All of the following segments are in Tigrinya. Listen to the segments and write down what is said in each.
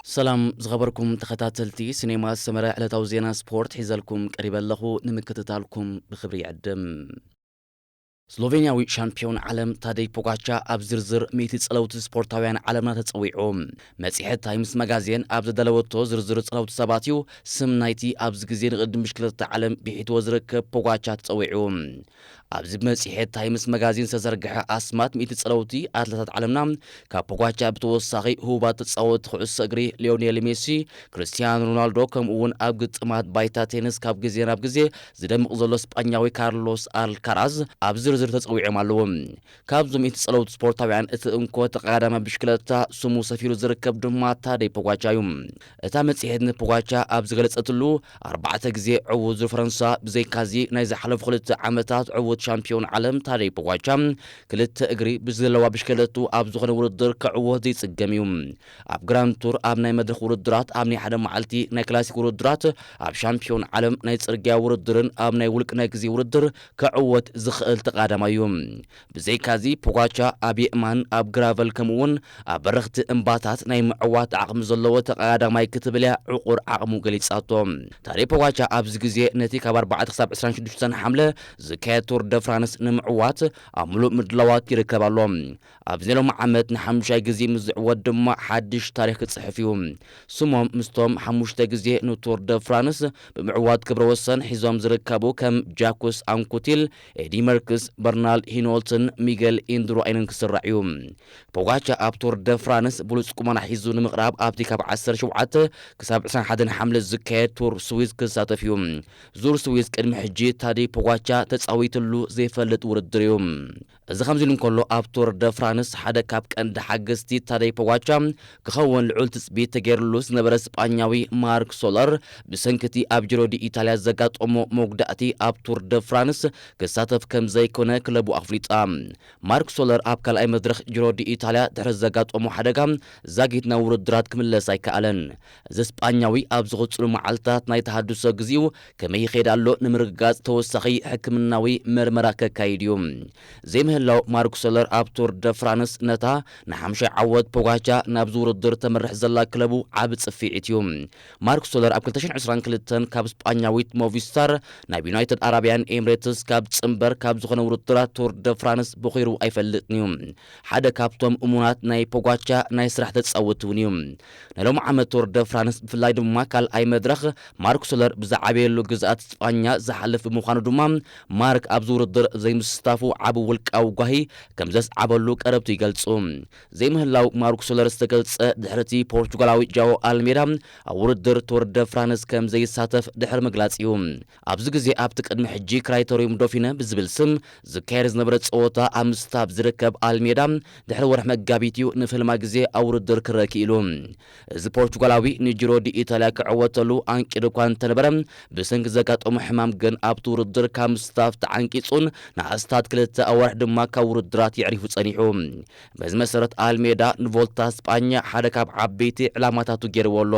ሰላም ዝኸበርኩም ተኸታተልቲ ሲኔማ ሰመረ፣ ዕለታዊ ዜና ስፖርት ሒዘልኩም ቀሪበ ኣለኹ። ንምክትታልኩም ብኽብሪ ይዕድም። ስሎቬንያዊ ሻምፒዮን ዓለም ታደይ ፖጋቻ ኣብ ዝርዝር ሚእቲ ጸለውቲ ስፖርታውያን ዓለምና ተጸዊዑ። መጽሔት ታይምስ መጋዜን ኣብ ዘዳለወቶ ዝርዝር ጸለውቲ ሰባት እዩ ስም ናይቲ ኣብዚ ግዜ ንቕድም ብሽክለታ ዓለም ብሒትዎ ዝርከብ ፖጋቻ ተጸዊዑ። ኣብዚ ብመጽሔት ታይምስ መጋዚን ዝተዘርግሐ ኣስማት ሚእቲ ጸለውቲ ኣትለታት ዓለምና፣ ካብ ፖጋቻ ብተወሳኺ ህቡባት ተጻወቲ ኩዕሶ እግሪ ሊዮኔል ሜሲ፣ ክርስቲያኖ ሮናልዶ፣ ከምኡ እውን ኣብ ግጥማት ባይታ ቴኒስ ካብ ግዜ ናብ ግዜ ዝደምቕ ዘሎ ስጳኛዊ ካርሎስ ኣልካራዝ ኣብ ዝርዝር ተጸዊዖም ኣለዉ። ካብዞም ሚእቲ ጸለውቲ ስፖርታውያን እቲ እንኮ ተቐዳዳማይ ብሽክለታ ስሙ ሰፊሩ ዝርከብ ድማ ታደይ ፖጋቻ እዩ። እታ መጽሔት ንፖጋቻ ኣብ ዝገለጸትሉ፣ ኣርባዕተ ግዜ ዕዉት ዙር ፈረንሳ፣ ብዘይካዚ ናይ ዝሓለፉ ክልተ ዓመታት ዕዉት ሻምፒዮን ዓለም ታደይ ፖጋቻ፣ ክልተ እግሪ ብዝለዋ ብሽክለቱ ኣብ ዝኾነ ውድድር ክዕወት ዘይጽገም እዩ። ኣብ ግራንድ ቱር፣ ኣብ ናይ መድረኽ ውድድራት፣ ኣብ ናይ ሓደ መዓልቲ ናይ ክላሲክ ውድድራት፣ ኣብ ሻምፒዮን ዓለም ናይ ጽርግያ ውድድርን ኣብ ናይ ውልቂ ናይ ግዜ ውድድር ክዕወት ዝኽእል ተቐዳዳማይ እዩ። ብዘይካዚ፣ ፖጋቻ ኣብ የእማን፣ ኣብ ግራቨል፣ ከምኡ'ውን ኣብ በረኽቲ እምባታት ናይ ምዕዋት ዓቕሚ ዘለዎ ተቐዳዳማይ ክትብል እያ ዕቑር ዓቕሙ ገሊጻቶ። ታደይ ፖጋቻ ኣብዚ ግዜ ነቲ ካብ ኣርባዕተ ክሳብ ዕስራን ሽዱሽተን ሓምለ ዝካየድ ቱር ደ ፍራንስ ንምዕዋት ኣብ ምሉእ ምድላዋት ይርከብ ኣሎ። ኣብዚ ሎሚ ዓመት ንሓሙሻይ ግዜ ምስ ዝዕወት ድማ ሓድሽ ታሪኽ ክጽሕፍ እዩ። ስሞም ምስቶም ሓሙሽተ ግዜ ንቱር ደ ፍራንስ ብምዕዋት ክብረ ወሰን ሒዞም ዝርከቡ ከም ጃኩስ ኣንኩቲል፣ ኤዲ መርክስ፣ በርናል ሂኖልትን ሚገል ኢንድሩኣይንን ክስራዕ እዩ። ፖጋቻ ኣብ ቱር ደ ፍራንስ ብሉጽ ቁመና ሒዙ ንምቕራብ ኣብቲ ካብ ዓሰርተ ሸውዓተ ክሳብ ዕስራን ሓደን ሓምለ ዝካየድ ቱር ስዊዝ ክሳተፍ እዩ። ዙር ስዊዝ ቅድሚ ሕጂ ታደይ ፖጋቻ ተጻዊትሉ ዘይፈልጥ ውድድር እዩ። እዚ ከምዚ ኢሉ እንከሎ፣ ኣብ ቱር ደ ፍራንስ ሓደ ካብ ቀንዲ ሓገዝቲ ታደይ ፖጋቻ ክኸውን ልዑል ትጽቢት ተገይርሉ ዝነበረ ስጳኛዊ ማርክ ሶለር፣ ብሰንኪ እቲ ኣብ ጂሮ ዲ ኢታልያ ዘጋጠሞ መጉዳእቲ ኣብ ቱር ደ ፍራንስ ክሳተፍ ከም ዘይኮነ ክለቡ ኣፍሊጣ። ማርክ ሶለር ኣብ ካልኣይ መድረኽ ጂሮ ዲ ኢታልያ ድሕሪ ዘጋጠሞ ሓደጋ ዛጊት ናብ ውድድራት ክምለስ ኣይከኣለን። እዚ ስጳኛዊ ኣብ ዝቕጽሉ መዓልታት ናይ ተሃድሶ ግዜኡ ከመይ ይኸይድ ኣሎ ንምርግጋጽ ተወሳኺ ሕክምናዊ መርመራ ከካይድ እዩ። ዘይምህላው ማርክ ሶለር ኣብ ቱር ደ ፍራንስ ነታ ንሓምሻይ ዓወት ፖጋቻ ናብዚ ውድድር ተምርሕ ዘላ ክለቡ ዓቢ ጽፍዒት እዩ። ማርክ ሶለር ኣብ ክልተ ሽሕን ዕስራን ክልተን ካብ ስጳኛዊት ሞቪስታር ናብ ዩናይትድ ኣረብያን ኤምሬትስ ካብ ጽንበር ካብ ዝኾነ ውድድራት ቱር ደ ፍራንስ በኺሩ ኣይፈልጥን እዩ። ሓደ ካብቶም እሙናት ናይ ፖጋቻ ናይ ስራሕ ተጻወትቲ እውን እዩ። ናይ ሎሚ ዓመት ቱር ደ ፍራንስ፣ ብፍላይ ድማ ካልኣይ መድረኽ፣ ማርክ ሶለር ብዝዓበየሉ ግዝኣት ስጳኛ ዝሓልፍ ብምዃኑ ድማ፣ ማርክ ኣብዚ ውድድር ዘይምስታፉ ዓቢ ውልቃዊ ጓሂ ከም ዘስዓበሉ ቀረብቱ ይገልጹ። ዘይምህላው ማርክ ሶለር ዝተገልጸ ድሕሪ እቲ ፖርቹጋላዊ ጃኦ ኣልሜዳ ኣብ ውድድር ቱር ደ ፍራንስ ከም ዘይሳተፍ ድሕሪ ምግላጽ እዩ። ኣብዚ ግዜ ኣብቲ ቅድሚ ሕጂ ክራይተሪዩም ዶፊነ ብዝብል ስም ዝካየድ ዝነበረ ጸወታ ኣብ ምስታፍ ዝርከብ ኣልሜዳ ድሕሪ ወርሒ መጋቢት እዩ ንፍልማ ግዜ ኣብ ውድድር ክረአ ክኢሉ። እዚ ፖርቹጋላዊ ንጂሮ ዲ ኢታልያ ክዕወተሉ ኣንቂዱ እኳ እንተነበረ፣ ብሰንኪ ዘጋጠሞ ሕማም ግን ኣብቲ ውድድር ካብ ምስታፍ ተዓንቂጹን ንኣስታት ክልተ ኣዋርሕ ድማ ካብ ውድድራት የዕሪፉ ጸኒሑ። በዚ መሰረት ኣልሜዳ ንቮልታ ስጳኛ ሓደ ካብ ዓበይቲ ዕላማታቱ ገይርዎ ኣሎ።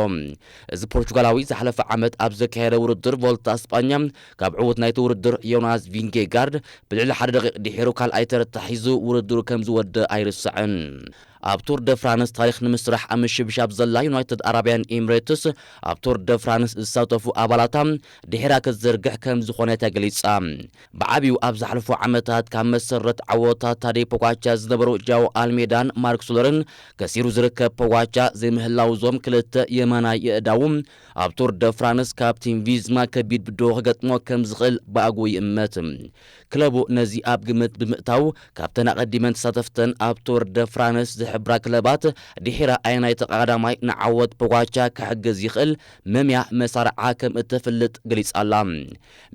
እዚ ፖርቹጋላዊ ዝሓለፈ ዓመት ኣብ ዘካየደ ውድድር ቮልታ ስጳኛ ካብ ዕዉት ናይቲ ውድድር ዮናስ ቪንጌጋርድ ብልዕሊ ሓደ ደቂቕ ድሒሩ ካልኣይ ተረታ ሒዙ ውድድሩ ከም ዝወደ ኣይርስዕን። ኣብ ቱር ደ ፍራንስ ታሪኽ ንምስራሕ ኣብ ምሽብሻብ ዘላ ዩናይትድ ኣረብያን ኤምሬትስ፣ ኣብ ቱር ደ ፍራንስ ዝሳተፉ ኣባላታ ድሒራ ክትዝርግሕ ከም ዝኾነት እያ ገሊጻ። ብዓቢኡ ኣብ ዝሓለፉ ዓመታት ካብ መሰረት ዓወታት ታደይ ፖጋቻ ዝነበሩ ጃኦ ኣልሜዳን ማርክ ሶለርን ከሲሩ ዝርከብ ፖጋቻ ዘይምህላው እዞም ክልተ የማናይ የእዳዉ ኣብ ቱር ደ ፍራንስ ካብ ቲም ቪዝማ ከቢድ ብድሆ ክገጥሞ ከም ዝኽእል ብኣግኡ ይእመት። ክለቡ ነዚ ኣብ ግምት ብምእታው፣ ካብተን ኣቐዲመን ተሳተፍተን ኣብ ቱር ደ ፍራንስ ዝሕብራ ክለባት ድሒራ ኣየናይ ተቐዳዳማይ ንዓወት ፖጋቻ ክሕግዝ ይኽእል መምያ መሳርዓ ከም እተፍልጥ ገሊጻ ኣላ።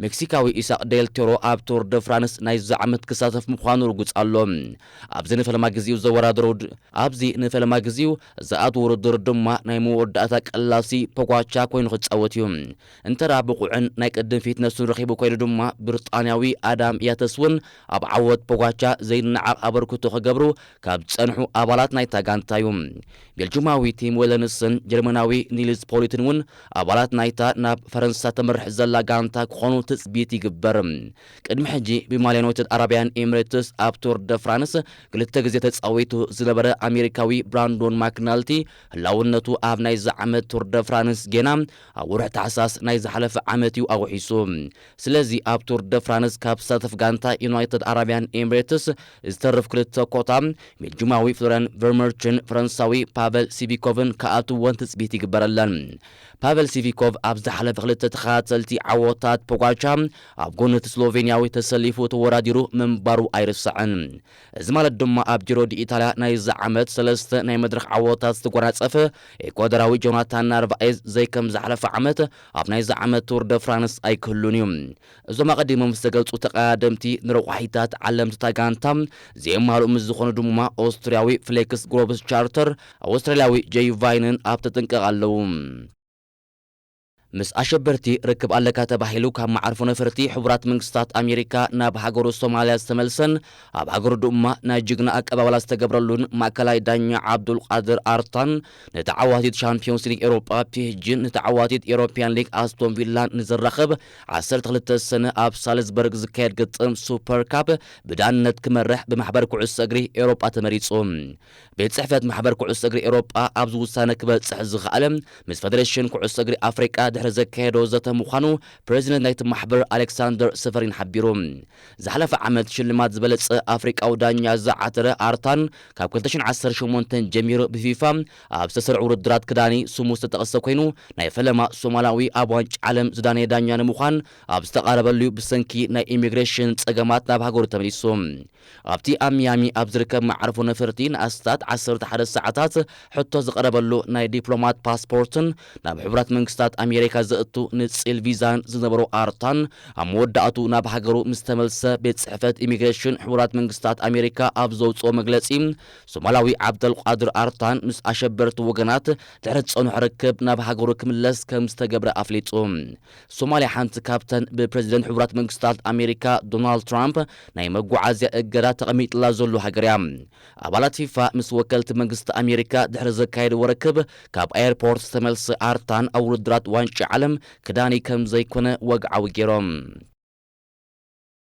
ሜክሲካዊ ኢሳቅ ዴል ቶሮ ኣብ ቱር ደ ፍራንስ ናይዚ ዓመት ክሳተፍ ምዃኑ ርጉጽ ኣሎ። ኣብዚ ንፈለማ ግዜኡ ዘወዳደሮ ውድ-፣ ኣብዚ ንፈለማ ግዜኡ ዝኣትዎ ውድድር ድማ ናይ መወዳእታ ቀላሲ ፖጋቻ ኮይኑ ክጻወት እዩ። እንተ ደኣ ብቑዕን ናይ ቅድም ፊትነሱን ረኺቡ ኮይኑ ድማ፣ ብሪጣንያዊ ኣዳም ያተስ እውን ኣብ ዓወት ፖጋቻ ዘይነዓቕ ኣበርክቶ ክገብሩ ካብ ዝጸንሑ ኣባላት ኣባላት ናይታ ጋንታ እዩ። ቤልጅማዊ ቲም ዌለንስን ጀርመናዊ ኒልስ ፖሊትን እውን ኣባላት ናይታ ናብ ፈረንሳ ተምርሕ ዘላ ጋንታ ክኾኑ ትጽቢት ይግበር። ቅድሚ ሕጂ ብማልያ ዩናይትድ ኣረብያን ኤምሬትስ ኣብ ቱር ደ ፍራንስ ክልተ ግዜ ተጻዊቱ ዝነበረ ኣሜሪካዊ ብራንዶን ማክናልቲ ህላውነቱ ኣብ ናይዚ ዓመት ቱር ደ ፍራንስ ጌና ኣብ ወርሒ ታሕሳስ ናይ ዝሓለፈ ዓመት እዩ ኣውሒሱ። ስለዚ ኣብ ቱር ደ ፍራንስ ካብ ዝሳተፍ ጋንታ ዩናይትድ ኣረብያን ኤምሬትስ ዝተርፍ ክልተ ኮታ ቤልጅማዊ ፍሎረን ቨርመርችን ፈረንሳዊ ፓቨል ሲቪኮቭን ክኣትውወን ትጽቢት ይግበረለን። ፓቨል ሲቪኮቭ ኣብ ዝሓለፈ ክልተ ተኸታተልቲ ዓወታት ፖጋቻ ኣብ ጎኒ እቲ ስሎቬንያዊ ተሰሊፉ ተወዳዲሩ ምንባሩ ኣይርስዕን። እዚ ማለት ድማ ኣብ ጂሮ ዲ ኢታልያ ናይዚ ዓመት ሰለስተ ናይ መድረኽ ዓወታት ዝተጎናጸፈ ኤኳዶራዊ ጆናታን ናርቫኤዝ ዘይከም ዝሓለፈ ዓመት ኣብ ናይዚ ዓመት ቱር ደ ፍራንስ ኣይክህሉን እዩ። እዞም ኣቐዲሞም ዝተገልጹ ተቐዳደምቲ ንረቋሒታት ዓለምቲ እታ ጋንታ ዘየማልኡ ምስ ዝኾኑ ድማ ኦስትርያዊ ፍሌክስ ግሮብስ ቻርተር ኣውስትራልያዊ ጀይ ቫይንን ኣብ ተጠንቀቕ ኣለዉ። ምስ ኣሸበርቲ ርክብ ኣለካ ተባሂሉ ካብ መዓርፎ ነፈርቲ ሕቡራት መንግስታት ኣሜሪካ ናብ ሃገሩ ሶማልያ ዝተመልሰን ኣብ ሃገሩ ድማ ናይ ጅግና ኣቀባበላ ዝተገብረሉን ማእከላይ ዳኛ ዓብዱልቃድር ኣርታን ንተዓዋቲት ሻምፒዮንስ ሊግ ኤውሮጳ ፒኤስጂን ንተዓዋቲት ኤውሮፒያን ሊግ ኣስቶን ቪላን ንዝራኸብ ዓሰርተ ክልተ ሰነ ኣብ ሳልዝበርግ ዝካየድ ግጥም ሱፐር ካፕ ብዳንነት ክመርሕ ብማሕበር ኩዕሶ እግሪ ኤውሮጳ ተመሪጹ። ቤት ጽሕፈት ማሕበር ኩዕሶ እግሪ ኤውሮጳ ኣብዚ ውሳነ ክበጽሕ ዝኸኣለ ምስ ፈደሬሽን ኩዕሶ እግሪ ኣፍሪቃ ድሕሪ ዘካየዶ ዘተ ምዃኑ ፕሬዚደንት ናይቲ ማሕበር ኣሌክሳንደር ሰፈሪን ሓቢሩ። ዝሓለፈ ዓመት ሽልማት ዝበለጸ ኣፍሪቃዊ ዳኛ ዝዓተረ ኣርታን ካብ ክልተ ሽሕን ዓሰርተ ሸሞንተን ጀሚሩ ብፊፋ ኣብ ዝተሰርዑ ውድድራት ክዳኒ ስሙ ዝተጠቕሰ ኮይኑ ናይ ፈለማ ሶማላዊ ኣብ ዋንጫ ዓለም ዝዳነየ ዳኛ ንምዃን ኣብ ዝተቓረበሉ ብሰንኪ ናይ ኢሚግሬሽን ጸገማት ናብ ሃገሩ ተመሊሱ። ኣብቲ ኣብ ሚያሚ ኣብ ዝርከብ መዓርፎ ነፈርቲ ንኣስታት ዓሰርተ ሓደ ሰዓታት ሕቶ ዝቐረበሉ ናይ ዲፕሎማት ፓስፖርትን ናብ ሕቡራት መንግስታት ኣሜሪካ ዘእቱ ንጽል ቪዛን ዝነበሮ ኣርታን ኣብ መወዳእቱ ናብ ሃገሩ ምስ ተመልሰ ቤት ጽሕፈት ኢሚግሬሽን ሕቡራት መንግስታት ኣሜሪካ ኣብ ዘውጽኦ መግለጺ ሶማላዊ ዓብደልቃድር ኣርታን ምስ ኣሸበርቲ ወገናት ድሕሪ ዝጸንሖ ርክብ ናብ ሃገሩ ክምለስ ከም ዝተገብረ ኣፍሊጡ። ሶማልያ ሓንቲ ካብተን ብፕሬዚደንት ሕቡራት መንግስታት ኣሜሪካ ዶናልድ ትራምፕ ናይ መጓዓዝያ እገዳ ተቐሚጥላ ዘሎ ሃገር እያ። ኣባላት ፊፋ ምስ ወከልቲ መንግስቲ ኣሜሪካ ድሕሪ ዘካየድዎ ርክብ ካብ ኣየርፖርት ዝተመልሰ ኣርታን ኣብ ውድድራት ዋንጫ ዓለም ክዳኒ ከም ዘይኮነ ወግዓዊ ገይሮም።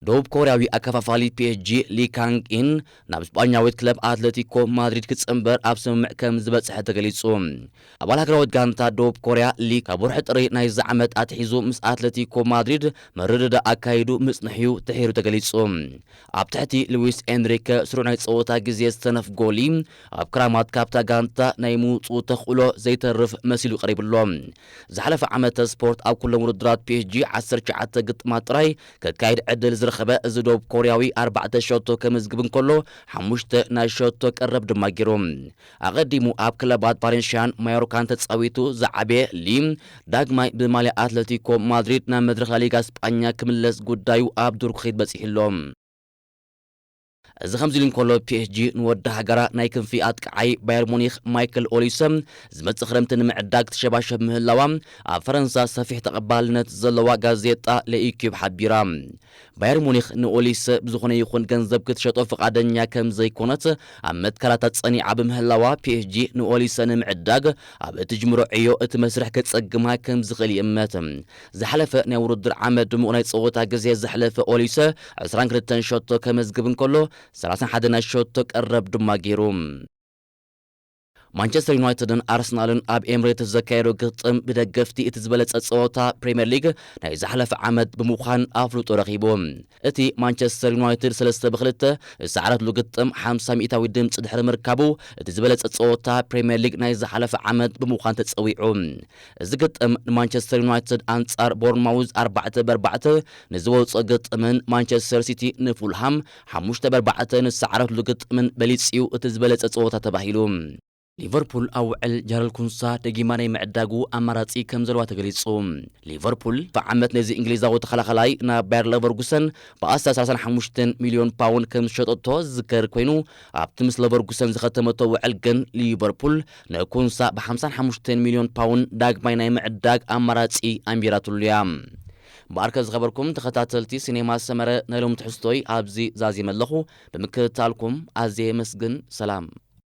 ደቡብ ኮርያዊ ኣከፋፋሊ ፒኤስጂ ሊ ካንግ ኢን ናብ ስጳኛዊት ክለብ ኣትለቲኮ ማድሪድ ክጽንበር ኣብ ስምምዕ ከም ዝበጽሐ ተገሊጹ። ኣባል ሃገራዊት ጋንታ ደቡብ ኮርያ ሊ ካብ ወርሒ ጥሪ ናይዚ ዓመት ኣትሒዙ ምስ ኣትለቲኮ ማድሪድ ምርድዳእ ኣካይዱ ምጽንሕዩ ድሒሩ ተገሊጹ። ኣብ ትሕቲ ሉዊስ ኤንሪከ ስሩዕ ናይ ጸወታ ግዜ ዝተነፍጎ ሊ ኣብ ክራማት ካብታ ጋንታ ናይ ምውጽኡ ተኽእሎ ዘይተርፍ መሲሉ ቀሪቡ ኣሎ። ዝሓለፈ ዓመተ ስፖርት ኣብ ኩሎም ውድድራት ፒኤስጂ ዓሰርተ ትሽዓተ ግጥማት ጥራይ ከካይድ ዕድል ዝረኸበ እዚ ደቡብ ኮርያዊ ኣርባዕተ ሸቶ ከመዝግብ እንከሎ ሓሙሽተ ናይ ሸቶ ቀረብ ድማ ገይሩ። ኣቐዲሙ ኣብ ክለባት ቫሌንሽያን ማዮርካን ተጻዊቱ ዝዓበየ ሊ ዳግማይ ብማልያ ኣትለቲኮ ማድሪድ ናብ መድረኽ ላሊጋ ስጳኛ ክምለስ ጉዳዩ ኣብ ዱር ክኸይድ በጺሑ ኣሎ። እዚ ከምዚ ኢሉ እንከሎ ፒኤስጂ ንወዲ ሃገራ ናይ ክንፊ ኣጥቃዓይ ባየር ሙኒክ ማይክል ኦሊሰ ዝመጽእ ክረምቲ ንምዕዳግ ትሸባሸብ ምህላዋ ኣብ ፈረንሳ ሰፊሕ ተቐባልነት ዘለዋ ጋዜጣ ለኢኪብ ሓቢራ። ባየር ሙኒክ ንኦሊሰ ብዝኾነ ይኹን ገንዘብ ክትሸጦ ፍቓደኛ ከም ዘይኮነት ኣብ መትከላታ ጸኒዓ ብምህላዋ ፒኤስጂ ንኦሊሰ ንምዕዳግ ኣብ እትጅምሮ ዕዮ እቲ መስርሕ ከጸግማ ከም ዝኽእል ይእመት። ዝሓለፈ ናይ ውድድር ዓመት ድሙቕ ናይ ጸወታ ግዜ ዘሕለፈ ኦሊሰ ዕስራን ክልተን ሸቶ ከመዝግብ እንከሎ ሰላሳን ሓደን ናይ ሸቶ ቀረብ ድማ ገይሩ። ማንቸስተር ዩናይትድን ኣርሰናልን ኣብ ኤምሬትስ ዘካየዶ ግጥም ብደገፍቲ እቲ ዝበለጸ ጸወታ ፕሪምየር ሊግ ናይ ዝሓለፈ ዓመት ብምዃን ኣፍልጦ ረኺቡ። እቲ ማንቸስተር ዩናይትድ ሰለስተ ብክልተ ዝሰዓረትሉ ግጥም ሓምሳ ሚእታዊ ድምፂ ድሕሪ ምርካቡ እቲ ዝበለጸ ጸወታ ፕሪምየር ሊግ ናይ ዝሓለፈ ዓመት ብምዃን ተጸዊዑ። እዚ ግጥም ንማንቸስተር ዩናይትድ ኣንጻር ቦርንማውዝ ኣርባዕተ ብኣርባዕተ ንዝወጾ ግጥምን ማንቸስተር ሲቲ ንፉልሃም ሓሙሽተ ብኣርባዕተ ንዝሰዓረትሉ ግጥምን በሊጽ እዩ እቲ ዝበለጸ ጸወታ ተባሂሉ። ሊቨርፑል ኣብ ውዕል ጃረል ኩንሳ ደጊማ ናይ ምዕዳጉ ኣማራጺ ከም ዘለዋ ተገሊጹ። ሊቨርፑል ብዓመት ነዚ እንግሊዛዊ ተኸላኸላይ ናብ ባየር ለቨርጉሰን ብኣስታት ሰላሳን ሓሙሽተን ሚልዮን ፓውንድ ከም ዝሸጠቶ ዝዝከር ኮይኑ ኣብቲ ምስ ለቨርጉሰን ዝኸተመቶ ውዕል ግን ሊቨርፑል ንኩንሳ ብሓምሳን ሓሙሽተን ሚልዮን ፓውንድ ዳግማይ ናይ ምዕዳግ ኣማራጺ ኣንቢራትሉ እያ። እምበኣርከ ዝኸበርኩም ተኸታተልቲ ሲኔማ ሰመረ ናይ ሎም ትሕዝቶይ ኣብዚ ዛዚመ ኣለኹ። ብምክትታልኩም ኣዝየ የመስግን። ሰላም።